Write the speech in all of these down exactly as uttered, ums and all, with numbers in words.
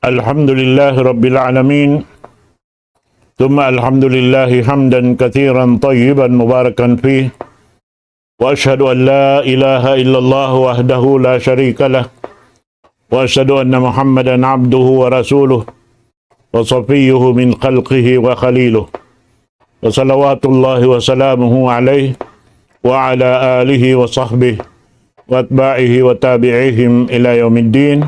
الحمد لله رب العالمين، ثم الحمد لله حمدا كثيرا طيبا مباركا فيه، وأشهد أن لا إله إلا الله وحده لا شريك له، وأشهد أن محمدا عبده ورسوله، وصفيه من خلقه وخليله، وصلوات الله وسلامه عليه وعلى آله وصحبه وأتباعه وتابعيهم إلى يوم الدين.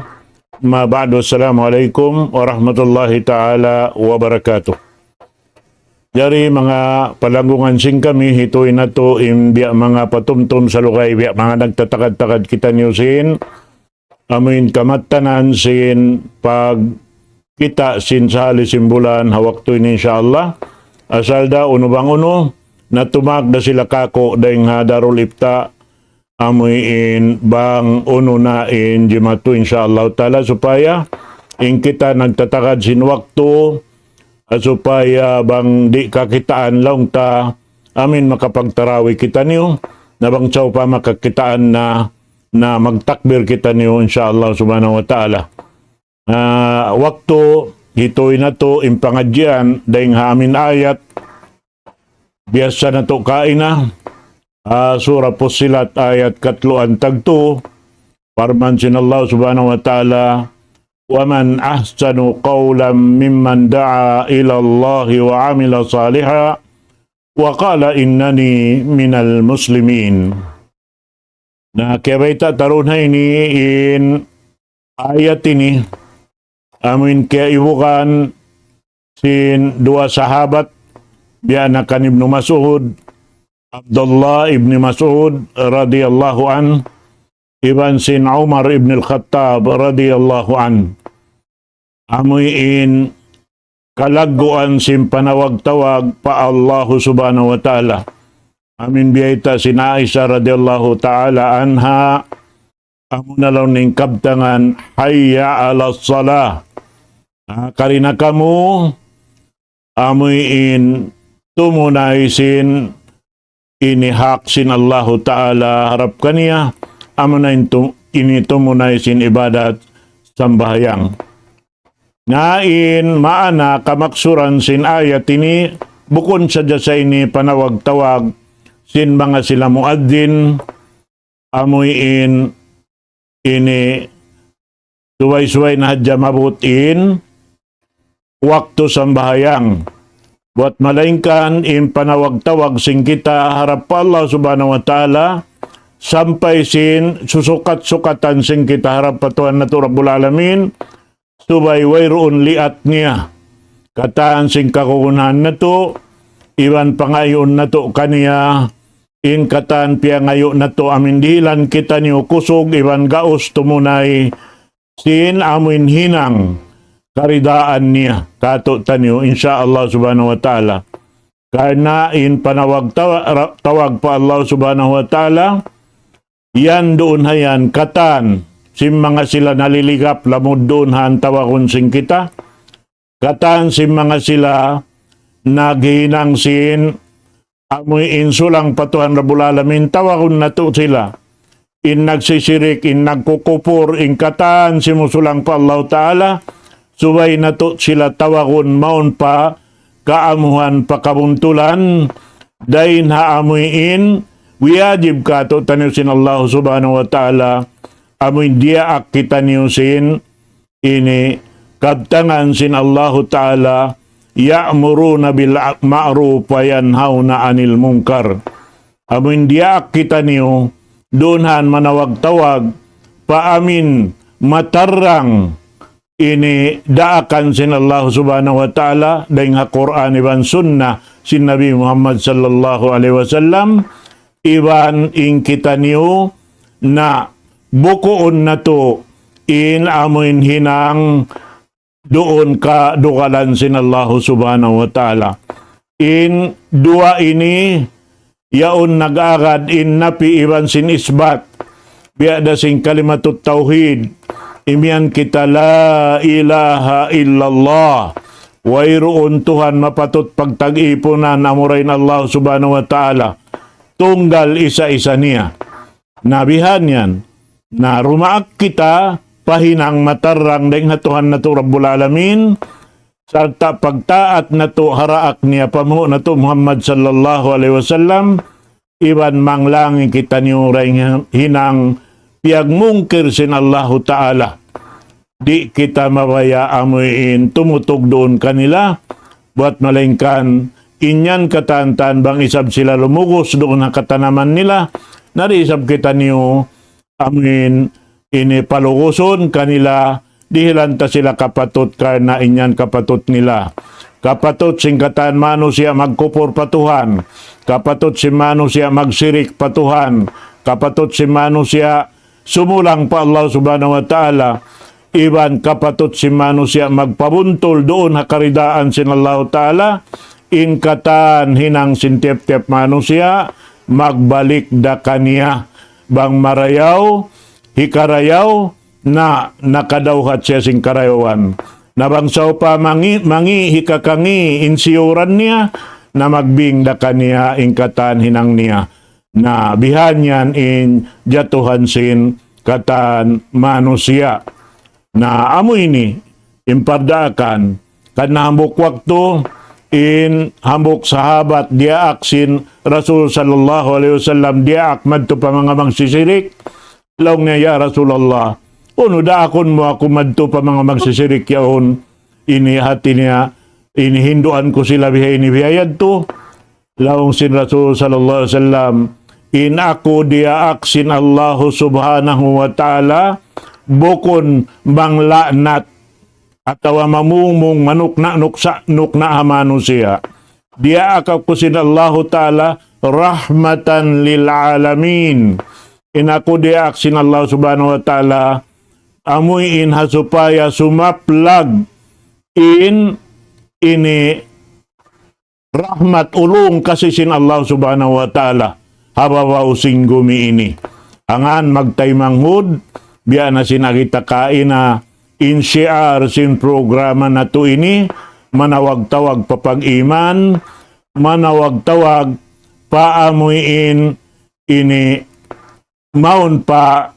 أما بعد، السلام عليكم ورحمة الله تعالى وبركاته. Jari manga palanggungan sin kami, hituy natu' in biya' manga patumtum salugay, biya' manga nagtatagad-tagad kitaniyu sin amuin kamattanan sin pagkita' sin sahali sin bulan ha waktu ini, insya Allah. Asal da unu bang unu, natumag da sila kāku' dayn ha Darul Ifta, amuin bang unu na in jimatu, insya Allah ta'ala, supaya in kita nagtatagad sin waktu, supaya bang di' kakitaan laung ta, amuin makapagtarawi kitaniyu, na bang sawpama kakitaan na, na magtakbir kitaniyu, insya Allah subhanahu wa ta'ala. Ah, waktu hituy natu' in pangadjian dayn ha amuin ayat, biyasa natu' kaina, ah, Surah Fussilat ayat katluan tagtu, parman sin Allah subhanahu wa ta'ala, ومن أحسن قولا ممن دعا إلى الله وعمل صالحا وقال إنني من المسلمين. Na, kiyabayta' ta duun ha ini in ayat ini, amuin kiyaibugan sin duwa sahabat, biya' na kan Ibnu Mas'ud, Abdullah ibn Mas'ud radiyallahu anhu, iban sin Umar ibn al-Khattab radiyallahu anhu. Amuin kalagguan sin panawag-tawag pa Allahu subhanahu wa ta'ala. Amuin biyayta' sin Aisha radiyallahu ta'ala anha, amuna laung niya in kabtangan, "Hayya 'alas salah." Ah, kari na kamu, amuin tumunay sin ini hak sin Allahu ta'ala harap kaniya, amuna in tu-, ini tumunay sin ibadat sambahayang. Na in maana kamaksuran sin ayat ini, bukun sadja sa ini panawag-tawag sin manga sila muadzin, amuin ini subay-subay na hadja maabut in waktu sambahayang. Buat malaingkan in panawag-tawag sin kita harap pa Allah subhanahu wa ta'ala, sampay sin susukat-sukatan sin kita harap pa Tuhan natu' Rabbul Alamin, subay wayruun liat niya. Katan sin kagunahan natu', iban pangayuun natu' kaniya, in katan piyangayu' natu' amuin dihilan kitaniyu kusug iban gaus tumunay sin amuin hinang karidaan niya kātu'niyu, insya Allah subhanahu wa ta'ala. Karna' in panawag-tawa-, ra-, tawag pa Allah subhanahu wa ta'ala, yan duun ha yan katan sin manga sila naliligap lamud duun ha tawagun sin kita. Katan sin manga sila naghinang sin amuin sulang pa Tuhan Rabbul Alamin, tawagun natu' sila. In nagsisirik, in nagkukupur, in katan simusulang pa Allah ta'ala, subay natu' sila tawagun mawn pa kaamuhan pa kabuntulan, dayn ha amuin wiyajib kātu'niyu sin Allah subhanahu wa ta'ala, amuin diyaak kitaniyu sin ini kabtangan sin Allahu ta'ala, يأمرون بالمعروف وينهون عن المنكر. Amuin diyaak kitaniyu, duun ha yan manawag-tawag pa amuin matarrang ini daakan sin Allah subhanahu wa ta'ala, dayn ha Qur'an iban sunnah sin Nabi Muhammad sallallahu alayhi wasallam, iban in kitaniyu na bukuun natu' in amuin hinang duun kadugalan sin Allah subhanahu wa ta'ala. In duwa ini, yaun nag-agad in napi iban sin isbat. Biya' da sin kalimatut tawhid. Imiyan kita la ilaha illallah. Wayruun Tuhan mapatut pagtag-ipunan amura in Allah subhanahu wa ta'ala. Tunggal isa-isa niya. Na bihan yan. Na rumaak kita, pahinang matarrang dayn ha Tuhan natu' Rabbul Alamin, sarta' pagtaat natu' ha daak niya panghu' natu' Muhammad sallallahu alayhi wasallam, iban manglangi kitaniyu dayn ha hinang piyagmungkir sin Allahu Ta'ala. Di' kita mabaya' amuin tumutug duun kanila, buwat malaingkan in yan katan-katan bang isab sila lumugus duun ha katanaman nila, na di' isab kitaniyu amuin ini palugusun kanila, dihilan ta sila kapatut karna' in yan kapatut nila. Kapatut sin katan manusiya' magkupur pa Tuhan. Kapatut sin manusiya' magsirik pa Tuhan. Kapatut sin manusiya' sumulang pa Allah Subhanahu wa Ta'ala. Iban kapatut sin manusiya' magpabuntul duun ha karidaan sin Allah Ta'ala. In katan hinang sin tiyap-tiyap manusiya' magbalik da kaniya. Bang marayaw, hikarayaw, na nakadawhat siya sin karayawan. Na bang sawpama mangi', mangi' hikakangi' in siyuran niya, na magbing da kaniya in katan hinang niya. Na bihan yan in jatuhan sin katan manusiya'. Na amu ini, in pardaakan, karna' hambuuk waktu, in hambuuk sahabat diyaak sin Rasul sallallahu alayhi wasallam diyaak madtu pa manga magsisirik, laung niya, "Ya Rasulullah, unu daakun mu aku madtu pa manga magsisirik yaun?" Ini hati niya, ini hinduan ku sila biha ini biha yadtu. Laung sin Rasul sallallahu alayhi wasallam, "In aku diyaak sin Allahu Subhanahu wa Ta'ala, bukun mangla'nat atawa mamungmung manukna' nuksa' nukna' ha manusiya'. Diyaak aku sin Allahu Ta'ala rahmatan lil alamin." In aku diyaak sin Allah Subhanahu wa Ta'ala, amuin ha supaya sumaplag in ini rahmat ulung kasi sin Allah Subhanahu wa Ta'ala ha babaw sin gumi ini. Hangkan magtaymanghud, biya' na sin agi ta kaina, in shiar sin programa natu' ini, manawag-tawag pa pag-iman, manawag-tawag pa amuin ini mawn pa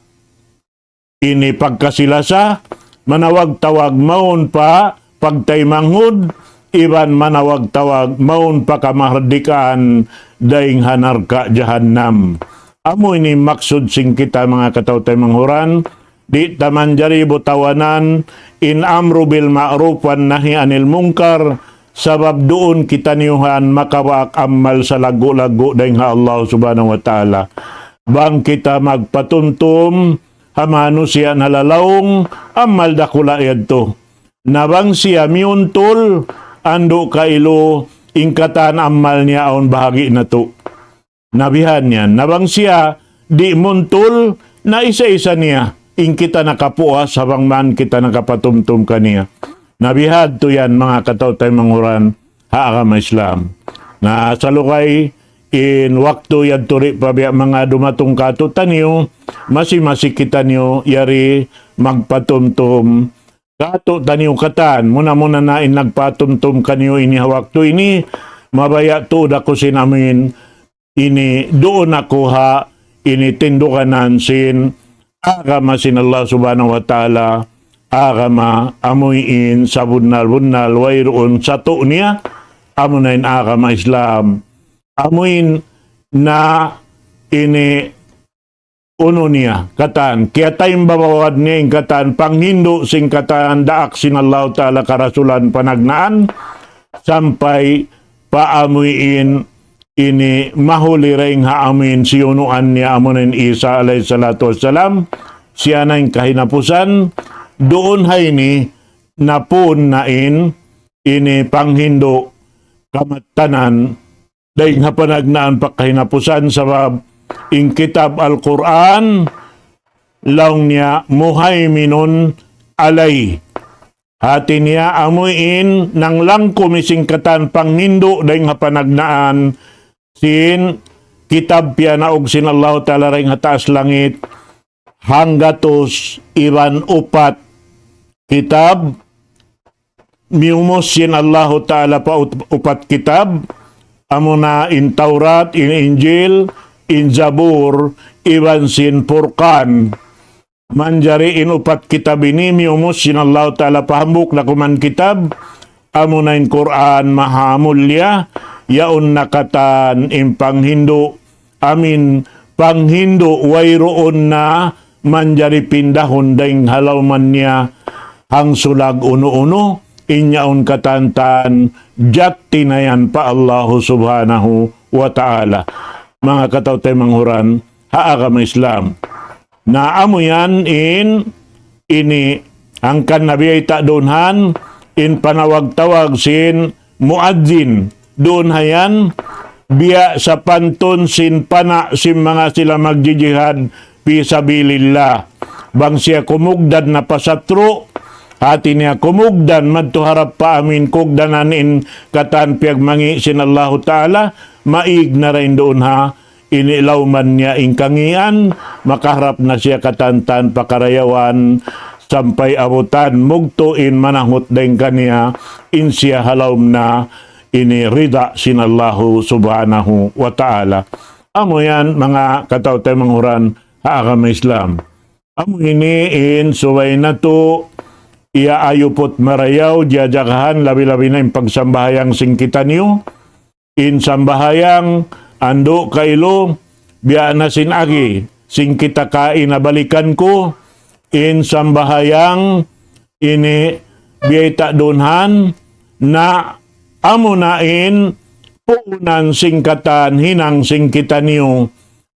ini pagkasi-lasa, manawag-tawag mawn pa pagtaymanghud, iban manawag-tawag mawn pa kamahardikaan dayn ha narka' jahannam. Amu ini maksud sin kita manga kataw-taymanghuran, di' ta manjari butawanan in amru bil ma'ruf wan nahi anil munkar, sabab duun kitaniyu yan makabaak amal salaggu'-laggu' dayn ha Allah Subhanahu wa Ta'ala. Bang kita magpatumtum ha manusiya' nalalaung, amal dakula' yadtu. Na bang siya miyuntul, andu' kailu, in katan amal niya awn bahagi' natu'. Na bihan yan. Na bang siya di' muntul, na isa-isa niya. In kita nakapuas, ha bang man kita nakapatumtum kaniya. Na bihadtu yan, manga kataw-taymanghuran, ha agama Islam. Na salugay, in waktu yadtu di' pa biya' manga dumatung kātu'niyu, masi-masi kitaniyu yari magpatumtum. Kātu'niyu katan, muna-muna na in nagpatumtum kaniyu ini ha waktu ini, mabaya' tuud aku sin amuin, ini duun aku ha ini tinduganan sin agama sin Allah Subhanahu wa Ta'ala, agama amuin sabunnal-bunnal wayruun satu' niya, amuna in agama Islam. Amuin na ini unu niya, katan, kiyataimbabawan niya in katan panghindu' sin katan daak sin Allahu Ta'ala karasulan panagnaan, sampay pa amuin ini mahuli dayn ha amuin siyunuan niya amuin Isa alayhi salatu wassalam, siya na in kahinapusan, duun ha ini napun na in ini panghindu' kamattanan, dayn ha panagnaan pa kahinapusan sabab in kitab Al-Qur'an, laung niya muhaiminun alay. Hati niya amuin nanglangkum sin katan panghindu' dayn ha panagnaan sin kitab piyanaug sin Allahu Ta'ala dayn ha taas langit, hanggatus iban upat kitab, miyumus sin Allahu Ta'ala pa ut-, upat kitab, amuna in Tawrat, in Injil, in Zabur, iban sin Furqan. Manjari in upat kitab ini miyumus sin Allahu Ta'ala pa hambuuk dakuman kitab, amuna in Qur'an maha mulliya, yaun na katan in panghindu', amin panghindu' wayruun na manjari pindahun dayn ha lawman niya hangsulag unu-unu, in yaun katan-katan jatti na yan pa Allahu Subhanahu wa Ta'ala. Manga kataw-taymanghuran ha agama Islam. Na amu yan in ini hangkan na biyayta' duun han in panawag-tawag sin muadzin duun ha yan biya' sapantun sin pana' sin manga sila magjijihad fi sabilillah. Bang siya kumugdan na pasatru', hati niya kumugdan madtu harap pa amin kugdanan in katan piyagmangi' sin Allahu Ta'ala, maig na dayn duun ha ini lawman niya in kangīan, makaharap na siya katan-katan pa karayawan, sampay abutan mugtu in manahut dayn kaniya, in siya ha lawm na ini rida sin Allahu Subhanahu wa Ta'ala. Amu yan, manga kataw-taymanghuran ha agama Islam. Amu ini in subay natu' iyaayuput marayaw, jajagahan, labi-labi na in pagsambahayang sin kitaniyu. In sambahayang, andu' kailu, biya' na sin agi sin kita kaina balikan ku, in sambahayang ini biyayta' duun han, na amu na in puunan sin katan hinang sin kitaniyu,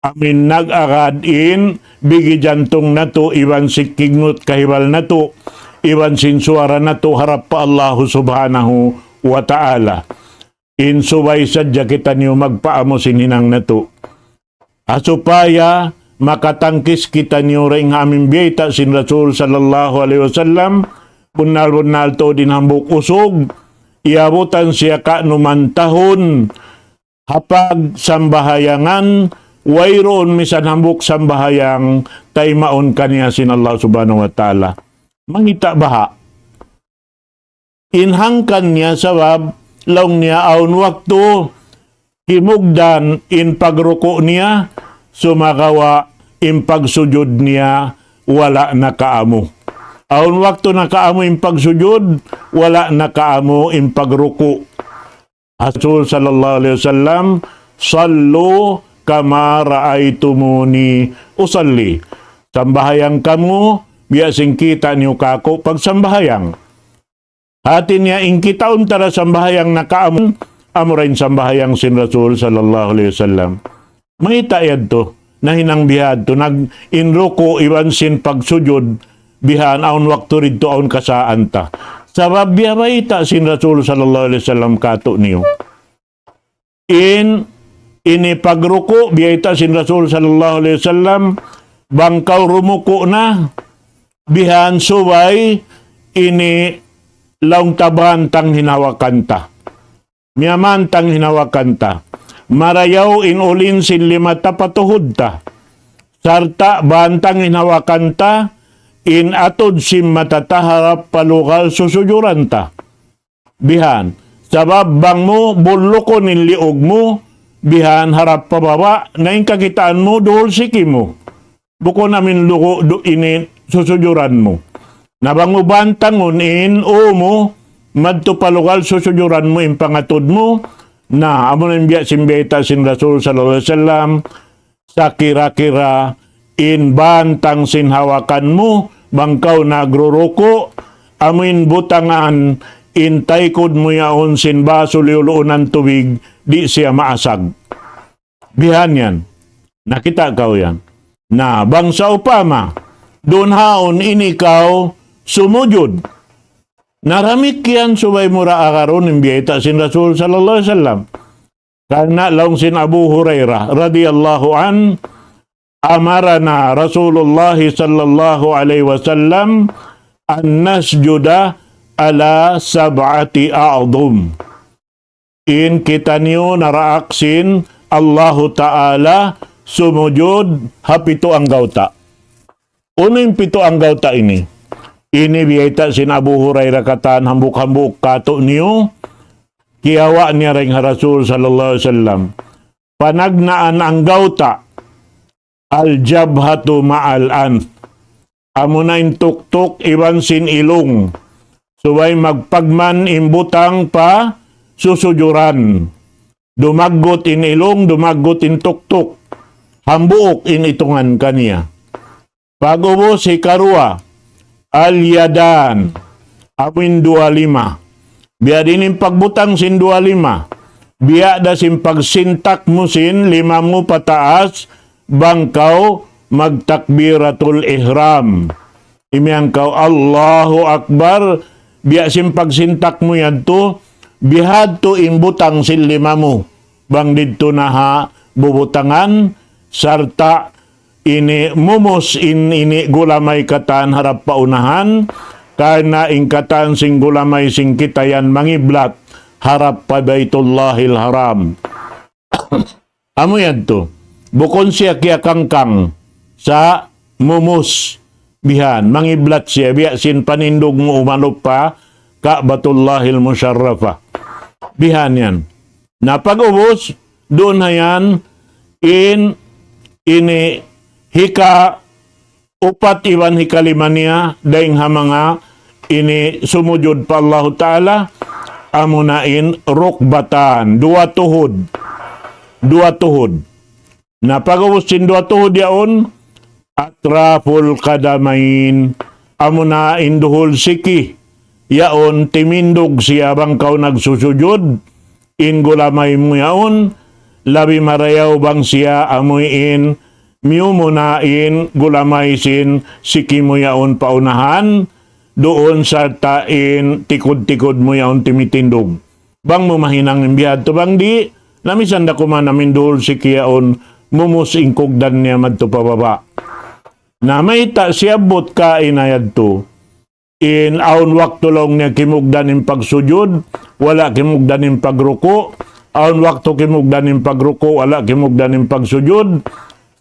amin nag-agad in bigi jantung natu', iban sin kignut kahibal natu', iban sin suwara natu' harap pa Allahu Subhanahu wa Ta'ala. In subay sadja kitaniyu magpaamu sin hinang natu'. Ha supaya makatangkis kitaniyu dayn ha amin biyayta' sin Rasul sallallahu alayhi wasallam, bunnal-bunnal tuud in hambuuk usug, iyabutan siya ka'numan tahun, ha pagsambahayangan, wayruun misan hambuuk sambahayang taymaun kaniya sin Allah Subhanahu wa Ta'ala. Mangita' baha'. In hangkan niya sabab, laung niya awn waktu, kimugdan in pagruku' niya, sumagawa' in pagsujud niya, wala' nakaamu. Awn waktu nakaamu in pagsujud, wala' nakaamu in pagruku'. Rasul sallallahu alayhi wasallam, "Sallu kama ra'aytumuni usalli." Sambahayang kamu, biya' sin kita' niyu kaku' pagsambahayang. Hati niya, in kitaun ta da sambahayang nakaamu, amura in sambahayang sin Rasul sallallahu alayhi wasallam. Mayta' yadtu, nahinang biya' yadtu, nag-, in ruku' iban sin pagsujud, bihan awn waktu didtu awn kasaan ta. Sabab biya' bayta' sin Rasul sallallahu alayhi wasallam katu' niyu. In, ini pagruku', biyayta' sin Rasul sallallahu alayhi wasallam, bang kaw rumuku' na, bihan subay ini laung ta bantang hinawakan ta. Miyamantang hinawakan ta. Marayaw in ulin sin lima ta pa tuhud ta. Sarta' bantang hinawakan ta, in atud sin mata ta harap pa lugal susujuran ta. Bihan. Sabab bang mu bullukun in liug mu, bihan harap pa baba', na in kakitaan mu, duhul siki mu. Bukun amin lugu' du-, ini susujuran mu. Na bang mu bantangun in ū mu, madtu pa lugal susujuran mu in pangatud mu, na amu na in biya' sin biyayta' sin Rasul sallallahu alayhi wasallam, sakira-kira in bantang sin hawakan mu, bang kaw nagruruku', amu in butangan in taykud mu yaun sin basu liyuluunan tubig, di' siya maasag. Bihan yan. Nakita' kaw yan. Na, bang sawpama, duun haun ini kaw sumujud. Na damikkiyan subay mu ra agarun in biyayta' sin Rasul sallallahu alayhi wasallam. Karna' laung sin Abu Hurairah radiyallahu anhu, أمرنا رسول الله صلى الله عليه وسلم أن نسجد على سبعة أعظم. In kitaniyu naraak sin Allahu Ta'ala sumujud ha pitu anggawta'. Unu in pitu anggawta' ini? Ini biyayta' sin Abu Hurairah katan hambuuk-hambuuk katu' niyu, kiyawa' niya dayn ha Rasul sallallahu alayhi wasallam. Panagnaan anggawta', الجبهة مع الأنف. Amuna in tuktuk iban sin ilung. Subay magpagman in butang pa susujuran. Dumaggut in ilung, dumaggut in tuktuk. Hambuuk in itungan kaniya. Pag'ubus hikaruwa, al-yadan, amuin duwa lima. Biya' diin in pagbutang sin duwa lima. Biya' da sin pagsintak mu sin lima mu pataas, bang kaw magtakbiratul ihram. Imiyan kaw Allahu Akbar, biya' sin pagsintak mu yadtu, bihadtu in butang sin lima mu. Bang didtu na ha bubutangan, sarta' ini mumus in ini gulamay katan harap pa unahan, karna' in katan sin gulamay sin kita yan mangiblat harap pa Baytullahil Haram. Amu yadtu. Bukun siya kiyakangkang sa' mumus bihan. Mangiblat siya. Biya' sin panindug mu umalup pa Ka'batullahil Musharrafah. Bihan yan. Na pag'ubus, duun na yan in ini hika upat iban hikalima niya, dayn ha manga ini sumujud pa Allahu Ta'ala, amuna in rukbatan, duwa tuhud. Duwa tuhud. Na pag'ubus sin duwa tuhud yaun, atraful qadamain, amuna in duhul siki, yaun timindug siya bang kaw nagsusujud, in gulamay mu yaun, labi marayaw bang siya amuin miyumuna in gulamay sin siki mu yaun pa unahan, duun sarta' in tikud-tikud mu yaun timitindug. Bang mu mahinang in bihadtu bang di', na misan da kuman amuin duhul siki yaun, mumus in kugdan niya madtu pa baba'. Na mayta' siyabbut kaina yadtu. In awn waktu laung niya kimugdan in pagsujud, wala' kimugdan in pagruku'. Awn waktu kimugdan in pagruku', wala' kimugdan in pagsujud.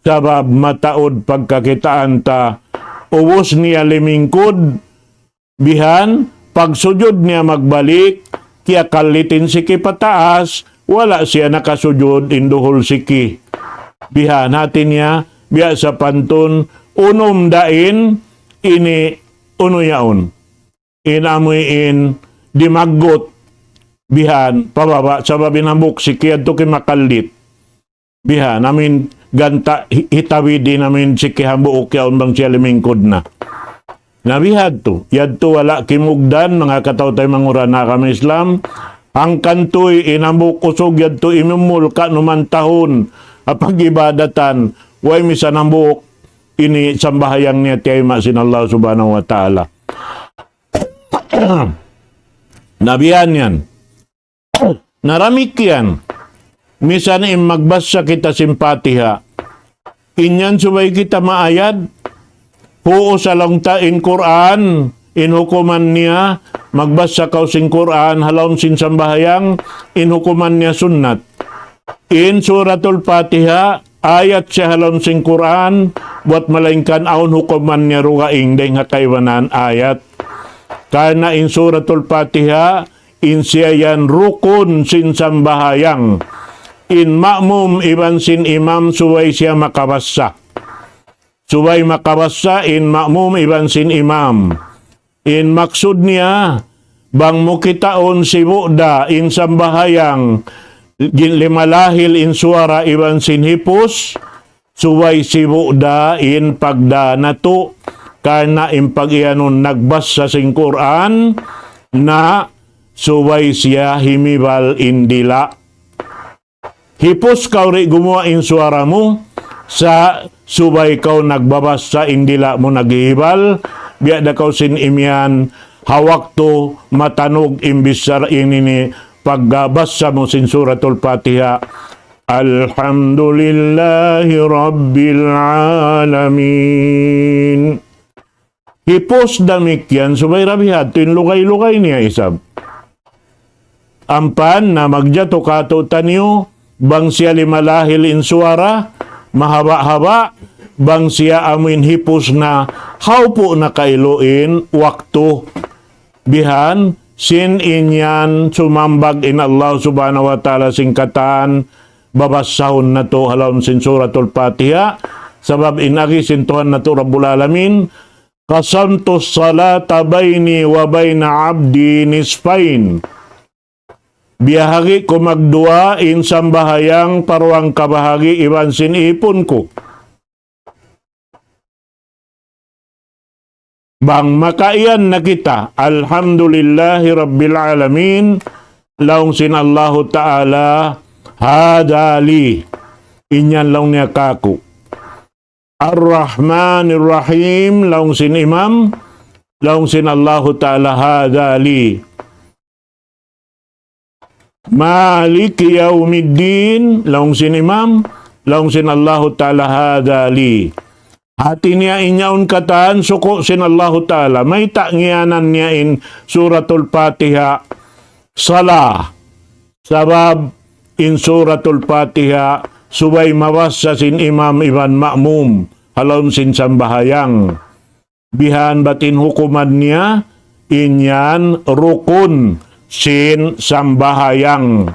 Sabab mataud pagkakitaan ta, ubus niya limingkud, bihan, pagsujud niya magbalik, kiyakallit in siki pataas, wala' siya nakasujud in duhul siki. Bihan, hati niya, biya' sapantun, unum da in ini unu yaun. In amuin dimaggut bihan, pa baba', sabab in hambuuk siki yadtu kimakallit. Bihan, amuin ganta' hi-, hitawid in amuin siki hambuuk yaun bang siya limingkud na. Na bihadtu, yadtu wala' kimugdan, manga kataw-taymanghuran ha agama Islam, hangkan tuy in hambuuk usug yadtu imumul ka'numan tahun, ha pag-ibadatan, way misan hambuuk ini sambahayang niya tiyayma' sin Allah Subhanahu wa Ta'ala. Na bihan yan. Na damikkiyan, misan in magbasa kita sin Fatiha, in yan subay kita maayad, huus ha laung ta in Qur'an, in hukuman niya, magbasa kaw sin Qur'an, ha lawm sin sambahayang, in hukuman niya sunnat. In Suratul Fatiha, ayat siya ha lawm sin Qur'an, buwat malaingkan awn hukuman niya dugaing dayn ha kaibanan ayat. Karna' in Suratul Fatiha, in siya yan rukun sin sambahayang. In ma'mum iban sin imam subay siya makabasa. Subay makabasa in ma'mum iban sin imam. In maksud niya, bang mu kitaun sibu' da in sambahayang, gin-, limalahil in suwara iban sin hipus, subay sibu' da in pagdā natu', karna' in pag-iyanun nagbasa sin Qur'an, na subay siya himibal in dila'. Hipus kaw di' gumuwa' in suwara mu, sa' subay kaw nagbabasa in dila' mu naghihibal, biya' da kaw sin imiyan, ha waktu matanug in bichara ini, pagbasa mu sin Suratul Fatiha. Alhamdulillahi Rabbil Alamin. Hipus damikkiyan subay da bihadtu in lugay-lugay niya isab. Ampa na magjatu kātu'niyu, bang siya limalahil in suwara, mahaba'-haba', bang siya amuin hipus na, hawpu' na kailu in waktu. Bihan, sin in yan sumambag in Allah Subhanahu wa Ta'ala sin katan, babasahun natu' ha lawm sin Suratul Fatiha, sabab in agi sin Tuhan natu' Rabbul Alamin, قسمت الصلاة بيني وبين عبدي نصفين. Biyahagi' ku magduwa in sambahayang pa duwang kabahagi' iban sin ipun ku. Bang makaiyan na kita, الحمد لله رب العالمين, laung sin Allahu Ta'ala, هذا لي, in yan laung niya kāku'. الرحمن الرحيم, laung sin imam, laung sin Allahu Ta'ala, هذا لي. مالك يوم الدين, laung sin imam, laung sin Allahu Ta'ala, هذا لي. Hāti niya in yaun katan suku' sin Allahu Ta'ala. Mayta' ngiyanan niya in Suratul Fatiha sala. Sabab in Suratul Fatiha subay mabassa sin imam iban ma'mum ha lawm sin sambahayang. Bihan bat in hukuman niya, in yan rukun sin sambahayang.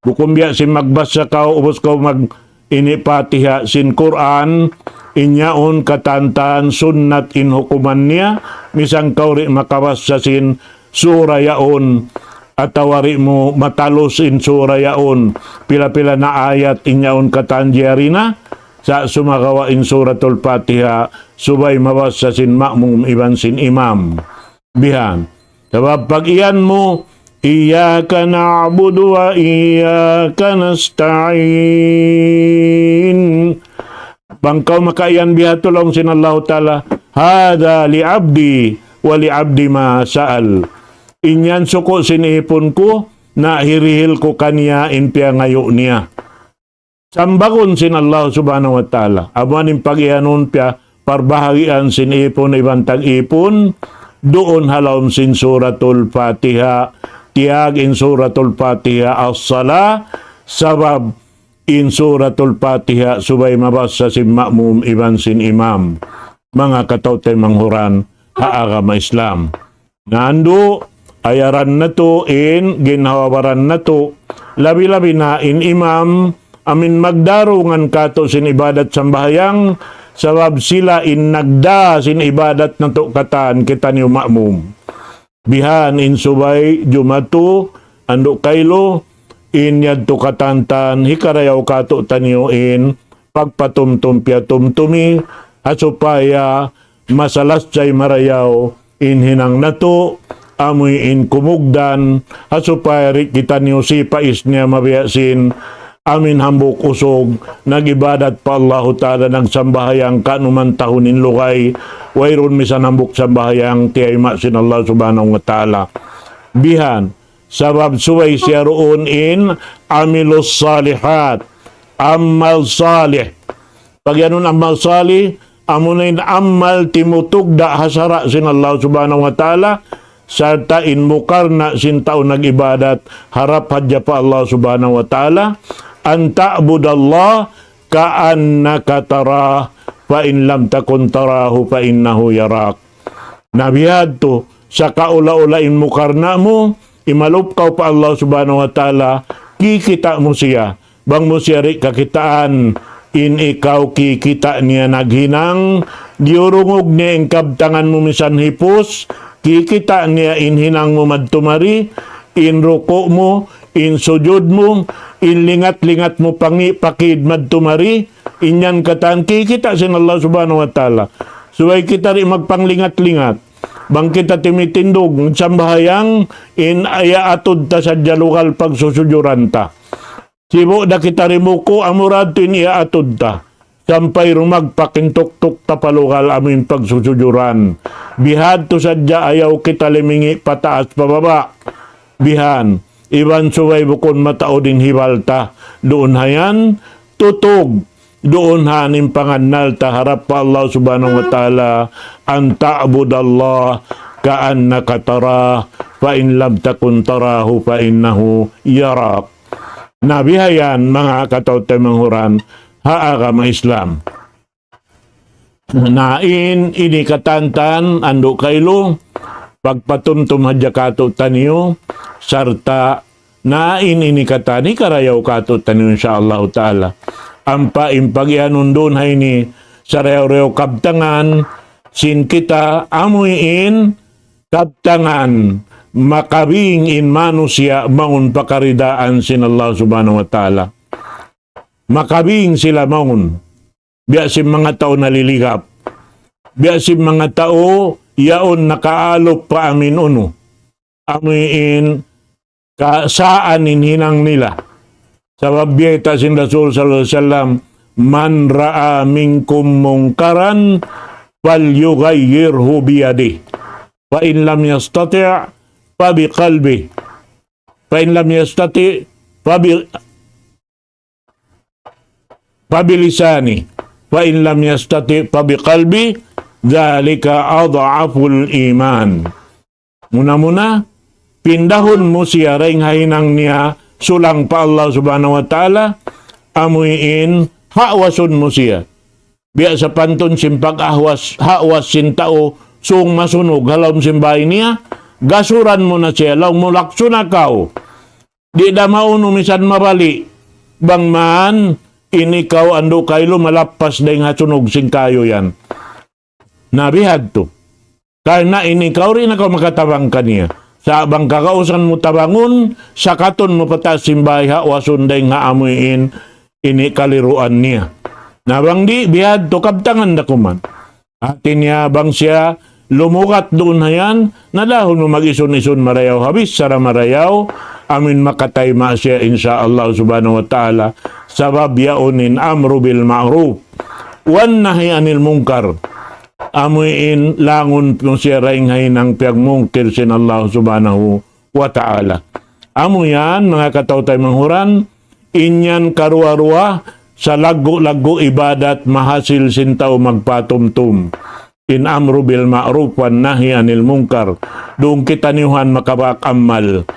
Bukun biya' sin magbassa kaw, ubus kaw mag ini Fatiha sin Qur'an, in yaun katantan sunnat in hukuman niya, misan kaw di' makabassa sin sura yaun, atawa di' mu matalus in sura yaun, pila-pila na ayat in yaun katan jari na, sa' sumagawa' in Suratul Fatiha, subay mabassa sin ma'mum iban sin imam. Bihan. Sabab pag-iyan mu, إياك نعبد وإياك نستعين. Bang kaw makaiyan bihadtu laung sin Allahu Ta'ala, هذا لعبدي ولعبدي ما سأل. In yan suku' sin ipun ku, na hirihil ku kaniya in piyangayu' niya. Sambagun sin Allah Subhanahu wa Ta'ala. Amu in pag-iyanun piya parbahagian sin ipun iban tag-ipun, duun ha lawm sin Suratul Fatiha, tiyawag in Suratul Fatiha as-sala, sabab in Suratul Fatiha subay mabassa sin ma'mum iban sin imam. Manga kataw-taymanghuran ha agama Islam. Na andu', ayaran natu' in, ginhawa-baran natu', labi-labi na in imam, amin magdarungan katu' sin ibadat sambahayang, sabab sila in nagdā sin ibadat natu' katan kitaniyu ma'mum. Bihan in subay jumatu, andu' kailu, in yadtu katantan, hikarayaw katu' taniyu in, pagpatumtum piyatumtumi, ha supaya masalassay marayaw in hinang natu', amuin kumugdan, ha supaya di' kitaniyu sipais niya mabiya' sin, amin hambuuk usug, nag-ibadat pa Allahu Ta'ala, nagsambahayang kanuman tahun in lugay, wayruun misan hambuuk sambahayang tiyayma' sin Allah Subhanahu wa Ta'ala. Bihan, sabab subay siya duun in amilus salihat, amal salih. Pag-iyanun amal salih, amuna in amal timutugda' ha sara' sin Allah Subhanahu wa Ta'ala, sarta' in mukarna' sin tau nag-ibadat, harap hadja pa Allah Subhanahu wa Ta'ala, أن تعبد الله كأنك تراه، فإن لم تكن تراه فإنه يراك. Na bihadtu, sakaula-ula in mukarna' mu, imalup kaw pa Allah Subhanahu wa Ta'ala, kikita' mu siya. Bang mu siya di' kakitaan, in ikaw kikita' niya naghinang, diyurungug niya in kabtangan mu misan hipus, kikita' niya in hinang mu madtu mari, in ruku' mu, in sujud mu, in lingat-lingat mu pangi-, pakid madtu mari, in yan katan kikita' sin Allah Subhanahu wa Ta'ala. Subay kita di' magpanglingat-lingat. Bang kita timitindug, sambahayang, in iyaatud ta sadja lugal pagsusujuran ta. Sibu' da kita rimuku', amura yadtu in iyaatud ta. Sampay rumagpak in tuktuk ta pa lugal amu in pagsusujuran. Bihadtu sadja ayaw kita limingi' pataas pababa'. Bihan, iban subay bukun mataud in hibal ta. Duun ha yan, tutug. Duun ha yan in pangannal ta harap pa Allah Subhanahu wa Ta'ala, أن تعبد الله كأنك تراه، فإن لم تكن تراه فإنه يراك. Na bihayan, manga kataw-taymanghuran, ha agama Islam. Na in ini katantan, andu' kailu, pagpatumtum hadja katu' taniyu, sarta' na in ini katan hikarayaw katu' taniyu, insya Allah Ta'ala. Ampa in pag-iyanun duun ha ini, sarayaw-rayaw kabtangan, sin kita amuin kabtangan makabing in manusiya' mawn pa karidaan sin Allah Subhanahu wa Ta'ala. Makabing sila mawn. Biya' sin manga tau naliligap. Biya' sin manga tau yaun nakaalup pa amin unu. Amuin kasaan in hinang nila. Sabab biyayta' sin Rasul sallallahu alayhi wasallam, من رأى منكم منكرا فليغيره بيده، فإن لم يستطع فبقلبه، فإن لم يستطع فب-، فبلسانه، فإن لم يستطع فبقلبه، ذلك أضعف الإيمان. Muna-muna, pindahun mu siya dayn ha hinang niya sulang pa Allah Subhanahu wa Ta'ala, amuin hawasun mu siya. Biya' sapantun sin pag-ahwas, hawas sin tau sung masunog ha lawm sin bāy niya, gasuran mu na siya, laung mu laksu na kaw. Di' da maunu misan mabali', bang man in ikaw andu' kailu malappas dayn ha sunog sin kayu yan. Na bihadtu. Karna' in ikaw di' na kaw makatabang kaniya. Sa' bang kagausan mu tabangun, sakatun mu pataas sin bāy, hawasun dayn ha amuin ini kaliruan niya. Na bang di', bihadtu kabtangan da kuman. Hati niya bang siya lumugat duun ha yan, na dahun mu mag-isun-isun marayaw, ha bichara marayaw, amuin makatayma' siya, insya Allah Subhanahu wa Ta'ala. Sabab yaun in amru bil ma'ruf wan nahi anil munkar. Amuin langun mu siya dayn ha hinang piyagmungkir sin Allah Subhanahu wa Ta'ala. Amu yan, manga kataw-taymanghuran, in yan karuwa-ruwa sin laggu'-laggu' ibadat mahasil sin tau magpatumtum. In amru bil ma'ruf wan nahi anil munkar. Duun kitaniyu han makabak amal.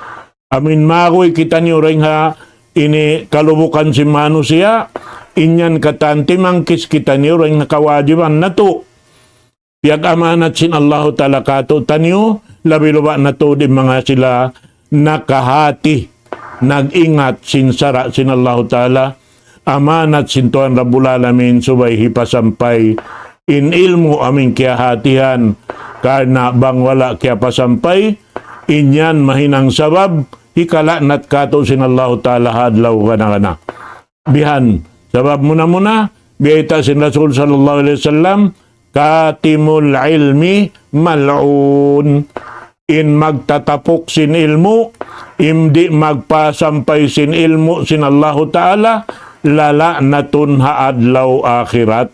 Amuin maguy kitaniyu dayn ha ini kalubukan sin manusiya', in yan katan timangkis kitaniyu dayn ha kawajiban natu'. Piyag-amanat sin Allahu Ta'ala kātu'niyu, labi-labi na tuud in manga sila nakahāti, nag-ingat sin sara' sin Allahu Ta'ala, amanat sin Tuhan Rabbul Alamin subay hipasampay in ilmu' amuin kiyahātihan, karna' bang wala' kiyapasampay, in yan mahinang sabab, hikala'nat kātu' sin Allahu Ta'ala ha adlaw gana-gana. Bihan. Sabab muna-muna, biyayta' sin Rasul sallallahu alayhi wasallam, كاتم العلم ملعون. In magtatapuk sin ilmu', in di' magpasampay sin ilmu' sin Allahu Ta'ala, lala'natun ha adlaw akhirat.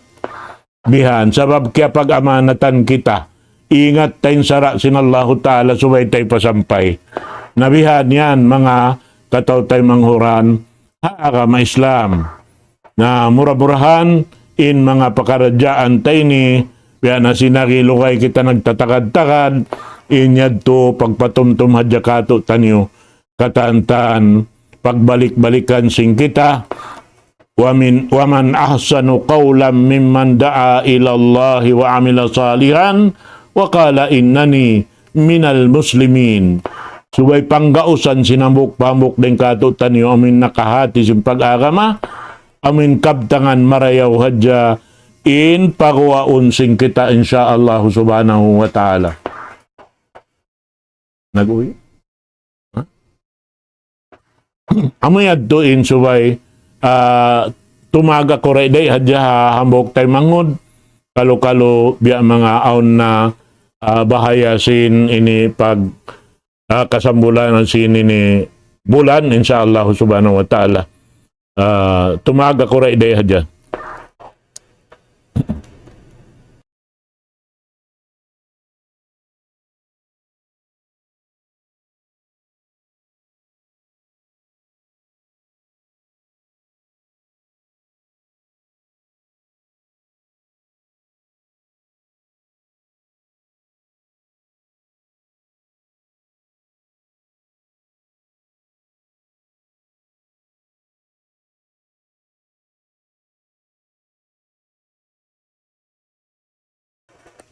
Bihan, sabab kiyapag-amanatan kita. Ingat ta in sara' sin Allahu Ta'ala subay ta hipasampay. Na bihan yan, manga kataw-taymanghuran, ha agama Islam. Na mura-murahan, in manga pakaradjaan ta ini, biya' na sin agi lugay kita nagtatagad-tagad, in yadtu pagpatumtum hadja kātu'niyu, katan-katan, pagbalik-balikan sin kita, ومن، ومن أحسن قولا ممن دعا إلى الله وعمل صالحا وقال إنني من المسلمين. Subay panggausan sin hambuuk-hambuuk dayn kātu'niyu amuin nakahāti sin pag-agama, amuin kabtangan marayaw hadja in paguwaun sin kita, insya Allah subhanahu wa ta'ala. Nag-uwi? Ha? Amu yadtu in subay, ah, tumag aku ray day hadja ha hambuuk taymanghud, kalu-kalu biya' manga awn na, ah, bahaya sin ini pag, ah, kasambulan sin ini bulan, insya Allah subhanahu wa ta'ala. Ah, tumag aku ray day hadja.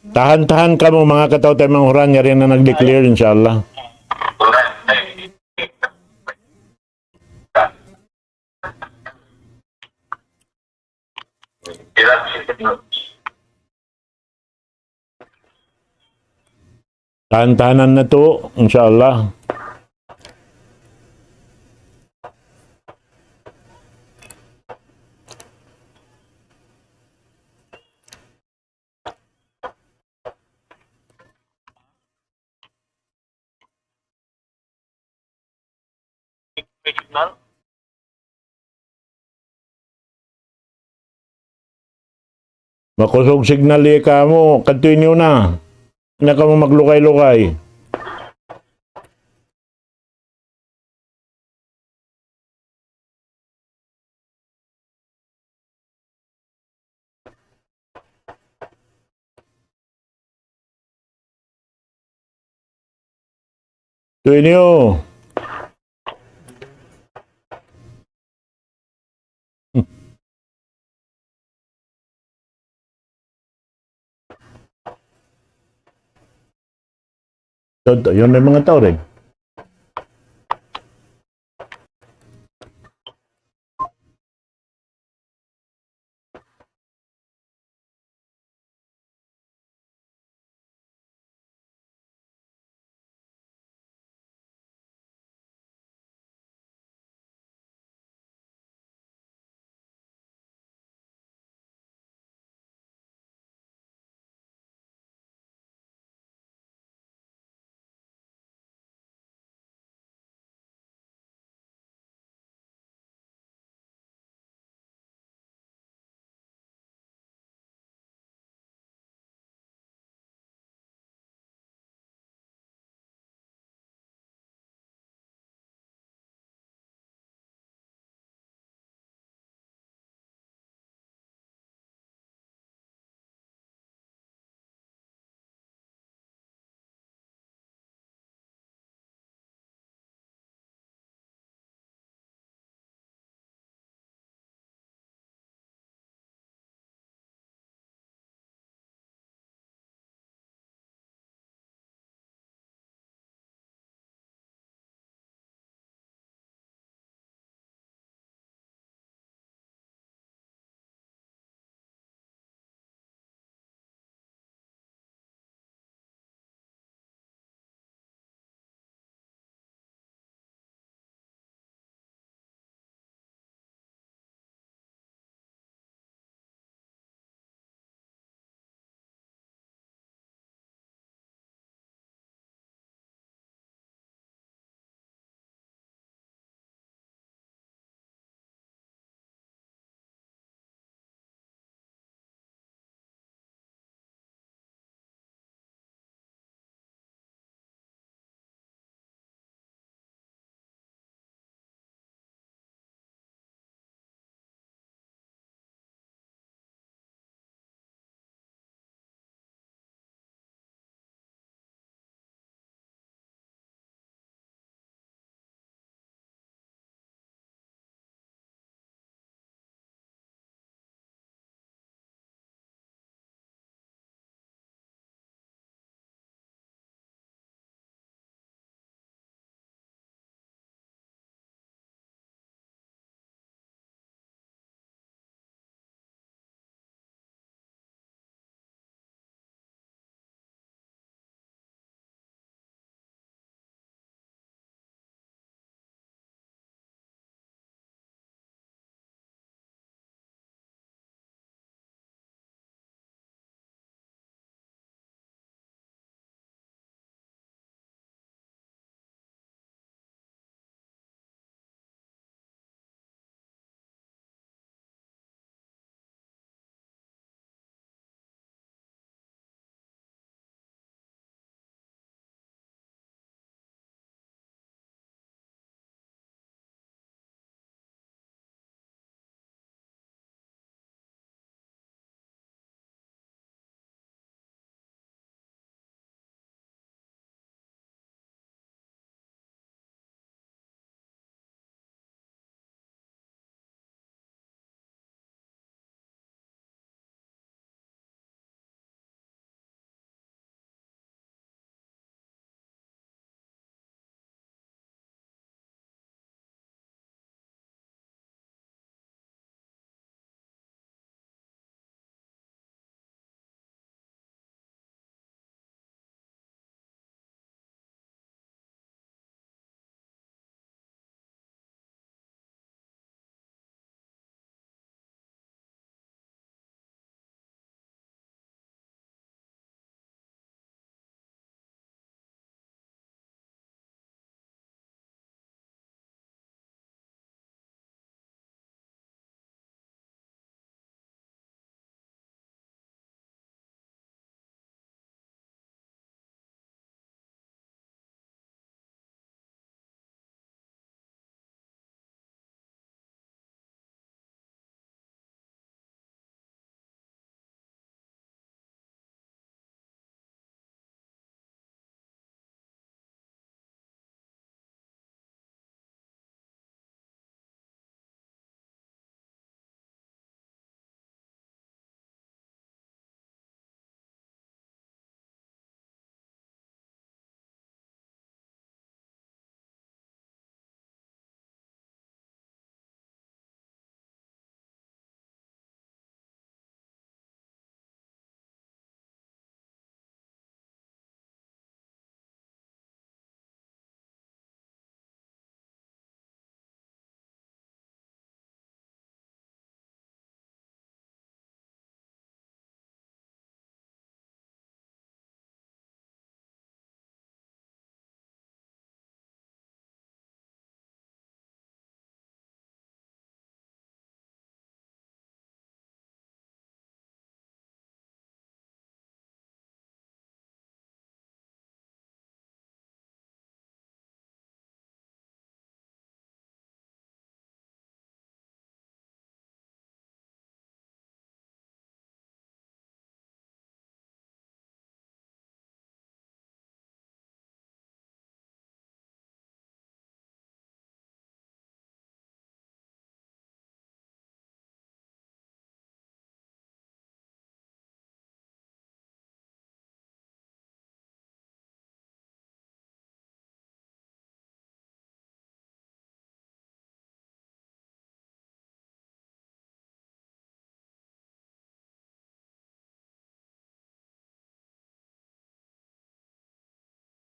Tahan-tahan kamu, manga kataw-taymanghuran, yari na nag-declare, insya Allah. Tahan-tahanan natu', insya Allah. Makusug signal di' kamu, kadtu niyu na. Di' na kamu maglukay-lukay. Tuwi niyu. Tonto, yan, may manga tau rin.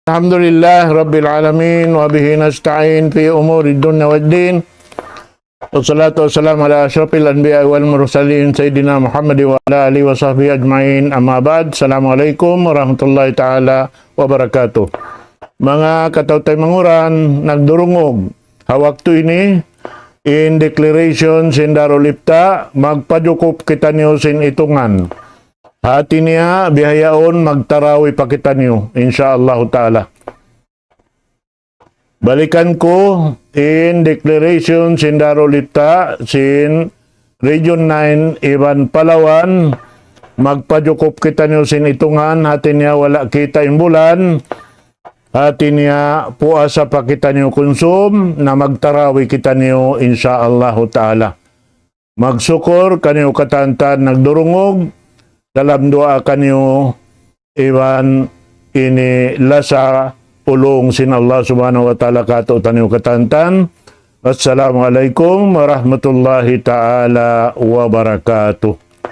الحمد لله رب العالمين، وبه نستعين في أمور الدنيا والدين. والصلاة والسلام على أشرف الأنبياء والمرسلين سيدنا محمد وعلى آله وصحبه أجمعين. أما بعد، السلام عليكم ورحمة الله تعالى وبركاته. Manga kataw-taymanghuran, nagdurungug ha waktu ini in declaration sin Darul Ifta, magpajukup kitaniyu sin itungan. Hati niya bihaun magtarawi pa kitaniyu, insya Allah ta'ala. Balikan ku in declaration sin Darul Ifta sin Region nine iban Palawan, magpajukup kitaniyu sin itungan, hati niya wala' kita' in bulan, hati niya puasa pa kitaniyu kunsum, na magtarawi kitaniyu, insya Allah ta'ala. Magsukur kaniyu katantan nagdurungug, dalam duwaa kaniyu iban ini lasa ulung sin Allah Subhanahu wa Ta'ala kātu'niyu katantan. Assalamu alaykum warahmatullahi ta'ala wabarakatuh.